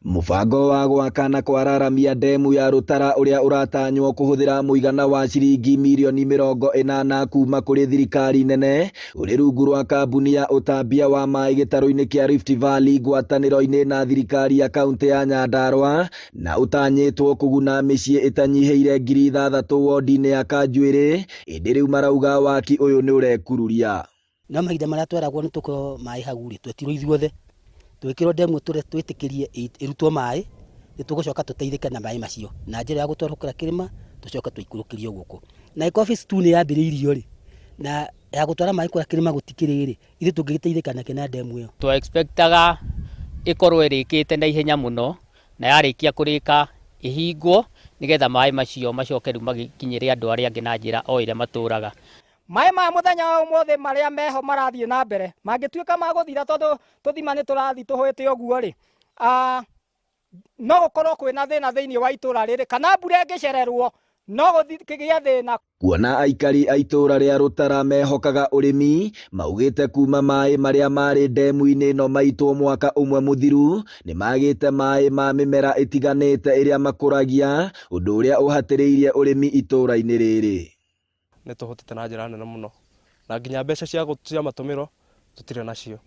Mũbango wa gwaka na kwararamia ndemu ya Rũtara ũrĩa ũratanywo kũhũthĩra mũigana wa ciringi mirioni 80 kuma kũrĩ thirikari nene ũrĩ rungu rwa kambuni ya ũtambia wa maĩ gĩtarũ-inĩ kĩa Rift Valley ngwatanĩro-inĩ na thirikari ya kauntĩ ya Nyandarua na ũtanyĩtwo kũguna mĩciĩ ĩtanyihĩire 6,000 wondi-inĩ ya Kanjuĩrĩ ĩndĩ rĩu marauga waki ũyũ nĩ ũrekururia. No mahinda marĩa tweragwo nĩ tũkorwo maĩ hau rĩ, twetirwo ithuothe, tũgĩkĩrwo ndemu twĩtĩkĩrie ĩrutwo maĩ, nĩ tũgũcoka tũteithĩke na maĩ macio na njĩra ya gũtwarwo kũrĩa kĩrĩma tũcoke tũikũrũkĩrio gũkũ. Na ĩkorwo phase 2 nĩ yambĩrĩirio rĩ, na ya gũtwara maĩ kũrĩa kĩrĩma gũtikĩrĩ rĩ, ithuĩ tũngĩgĩteithĩka nakĩ na ndemu ĩyo? Twa expectaga ĩkorwo ĩrĩkĩte na ihenya mũno, na yarĩkia kũrĩka ĩhingwo nĩgetha maĩ macio macoke rĩu magĩkinyĩre andũ arĩa angĩ na njĩra o ĩrĩa matũraga. Maĩ ma mũthenya wa ũmũthĩ marĩa meho marathiĩ na mbere mangĩtuĩka ma gũthira tondũ tũthima nĩ tũrathiĩ tũhũĩte ũguo rĩ, no gũkorwo kwĩna thĩna thĩinĩ wa itũra rĩrĩ kana mbura ĩngĩcererwo no gũkĩgĩe thĩna. Kuona aikari a itũra rĩa Rũtara mehokaga ũrĩmi, maugĩte kuma maĩ marĩa marĩ ndemu-inĩ ĩno maitwo mwaka ũmwe mũthiru, nĩmagĩte maĩ ma mĩmera ĩtiganĩte ĩrĩa makũragia, ũndũ ũrĩa ũhatĩrĩirie ũrĩmi itũra-inĩ rĩrĩ. Nĩ tũhũtĩte na njĩra nene mũno na nginya mbeca cia, cia matũmĩro tũtirĩ nacio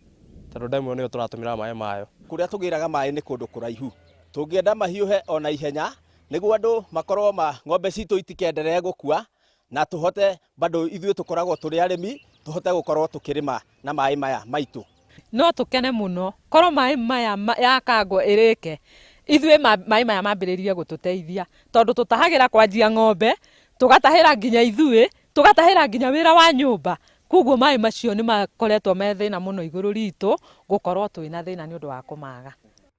tondũ ndemu ĩyo nĩyo tũratũmĩra maĩ mayo. Kũrĩa tũgĩraga maĩ nĩ kũndũ kũraihu, tũngĩenda mahiũhe ona ihenya nĩguo andũ makorwo ma ng'ombe citũ itikenderee gũkua na tũhote bado ithuĩ tũkoragwo tũrĩ arĩmi tũhote gũkorwo tũkĩrĩma na maĩ maya maitũ. No tũkene mũno korwo maĩ maya ya Kangwa ĩrĩke, ithuĩ maĩ maya mambĩrĩrie gũtũteithia tondũ tũtahagĩra kwanjia ng'ombe, tũgatahĩra nginya ithuĩ, tũgatahĩra nginya wĩra wa nyũmba. Koguo maĩ macio nĩ makoretwo me thĩna mũno igũrũ ritũ gũkorwo twĩna thĩna nĩ ũndũ wa kũmaga.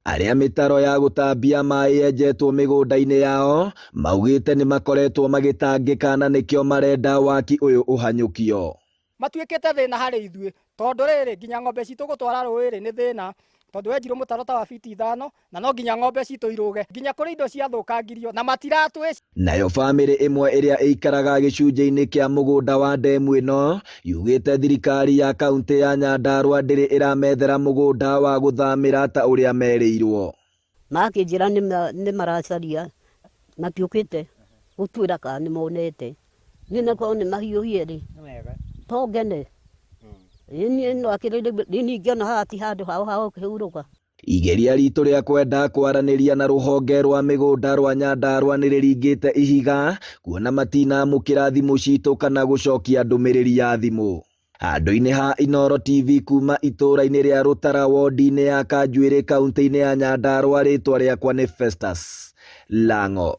Arĩa mĩtaro ya gũtambia maĩ yenjetwo mĩgũnda-inĩ yao maugĩte nĩ makoretwo magĩtangĩka na nĩkĩo marenda waki ũyũ ũhanyũkio. Matuĩkĩte thĩna harĩ ithuĩ tondũ rĩrĩ nginya ng'ombe citũ gũtwara rũĩ rĩ nĩ thĩna tondũ wenjirwo mũtaro ta wa fiti 5 na no nginya ng'ombe citũ irũge nginya kũrĩ indo ciathũkangirio na matiratwĩ. Nayo famĩlĩ ĩmwe ĩrĩa ĩikaraga gĩcunjĩ-inĩ kĩa mũgũnda wa ndemu ĩno yugĩte thirikari ya kauntĩ ya Nyandarua ndĩrĩ ĩramethera mũgũnda wa gũthamĩra ta ũrĩa merĩirwo. Makĩnjĩra nĩ maracaria matiũkĩte gũtuĩra kana nĩ monete. Niĩ na korwo nĩ mahiũhie rĩ, to ngene. Ĩĩ niĩ no akĩrĩ rĩu ningĩona haha ti handũ hao ha gũkĩhurũka. Igeria ritũ rĩa kwenda kwaranĩria na rũhonge rwa mĩgũnda rwa Nyandarua nĩ rĩringĩte ihiga kuona matinamũkĩra thimũ citũ kana gũcokia ndũmĩrĩri ya thimũ. Handũ-inĩ ha Inooro TV kuma itũũra-inĩ rĩa Rũtara wondi-inĩ ya Kanjuĩrĩ kauntĩ-inĩ ya Nyandarua rĩtwa rĩakwa nĩ Festus Lang'o.